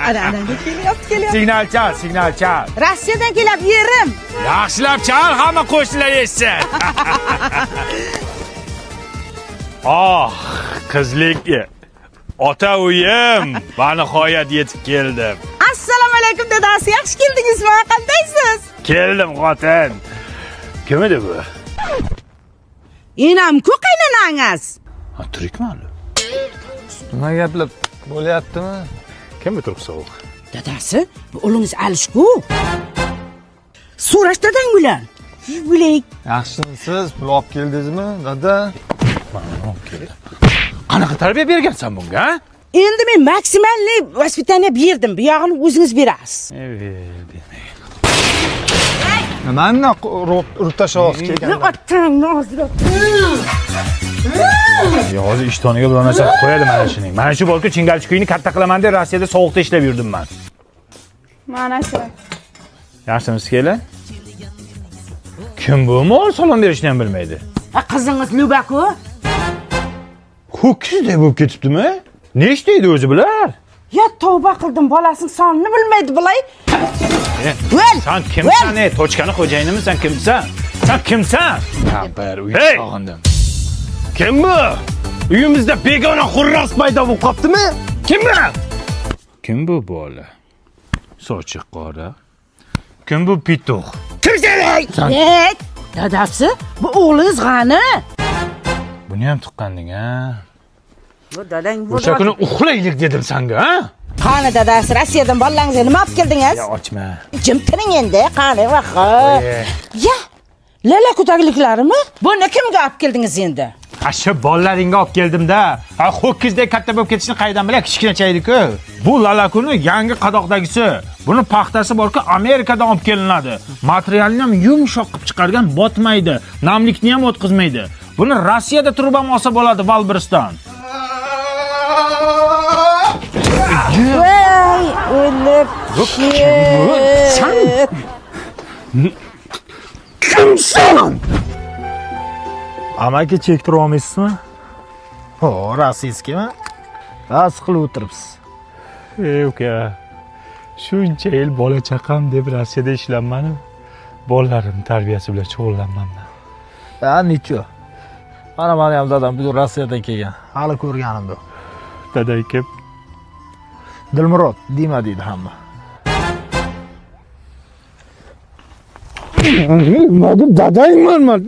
Ana, ana, kelyapti, kelyapti. Signal chal, signal chal. Rossiyadan kelyapti yerim. Yaxshilab chal, hamma qo'shnilar eshitsin. Oh, qizlik ota uyim, va nihoyat yetib keldim. Assalomu alaykum dadasi, yaxshi keldingizmi? Qandaysiz? Keldim xotin. Kim edi bu? Enam-ku qaynonangiz. Ha, tirikmi hali? Nima gaplar bo'lyaptimi? Kim bu turib sovuq? Dadasi, bu o'g'lingiz Alishku. So'rash dadang bilan. Bilak. Yaxshimisiz? Pul olib keldingizmi, dada? Qanaqa tarbiya bergansan bunga, ha? Endi men maksimalniy воспитание berdim. Bu yog'ini o'zingiz berasiz. Nimani urib tashlayapsiz kelganda? Otangni og'ziga. Ya hozir ishtoniga biror narsa qilib qo'yadi mana shuning. Mana shu borku chingalchi kuyini katta qilaman deb Rossiyada sovuqda ishlab yurdim man. Mana shu. Yaxshimisiz kelin? Kim bu mol salom berishni ham bilmaydi. Ha, qizingiz Lubaku. Ho'kizdek bo'lib ketibdimi? Nechta edi o'zi bular? Ya tavba qildim, bolasining sonini bilmaydi bilay. Vel, Sen kimsan ey? Tochkani xo'jayinimisan, kimsan? Sen kimsan? Kampir, uyni Hey! sog'indim. Kim bu? Uyimizda begona xurros paydo bo'lib qoptimi? Kim bu? Kim bu bola? Sochi qora. Kim bu pituq? Kimsan? Ey, dadasi, bu o'g'lingiz g'ani. Buni ham tuqqanding, ha? Bu dadang bu. O'sha kuni uxlaylik dedim senga, ha? Qani dadasi, Rossiyadan bolalaringizga nima olib keldingiz? Ya ochma. Jim turing endi, qani vaho. Qo'y. Ya, lala kutagliklarimi? Buni kimga olib keldingiz endi? Ha shu bolalaringga olib keldim-da. Ha ho'kizdek katta bo'lib ketishini qayerdan bilay, kichkinacha edi-ku. Bu lalakuni yangi qadoqdagisi. Buni paxtasi borku Amerikadan olib kelinadi. Materialini ham yumshoq qilib chiqargan, botmaydi, namlikni ham o'tkazmaydi. Buni Rossiyada turib ham olsa bo'ladi Valbrisdan. Voy, o'lib. Sen kimsan? Amaki chektira olmaysizmi? Ho, rossiyskimi? Rost qilib o'tiribsiz. Ey uka, shuncha yil bola chaqam deb Rossiyada ishlanmadim. Bolalarim tarbiyasi bilan shug'ullanmanman. Ha, necho. Mana meni ham dadam bugun Rossiyadan kelgan. Hali ko'rganim yo'q. Daday kim? Dilmurod Dima deydi hamma. Nima deb dadangman man?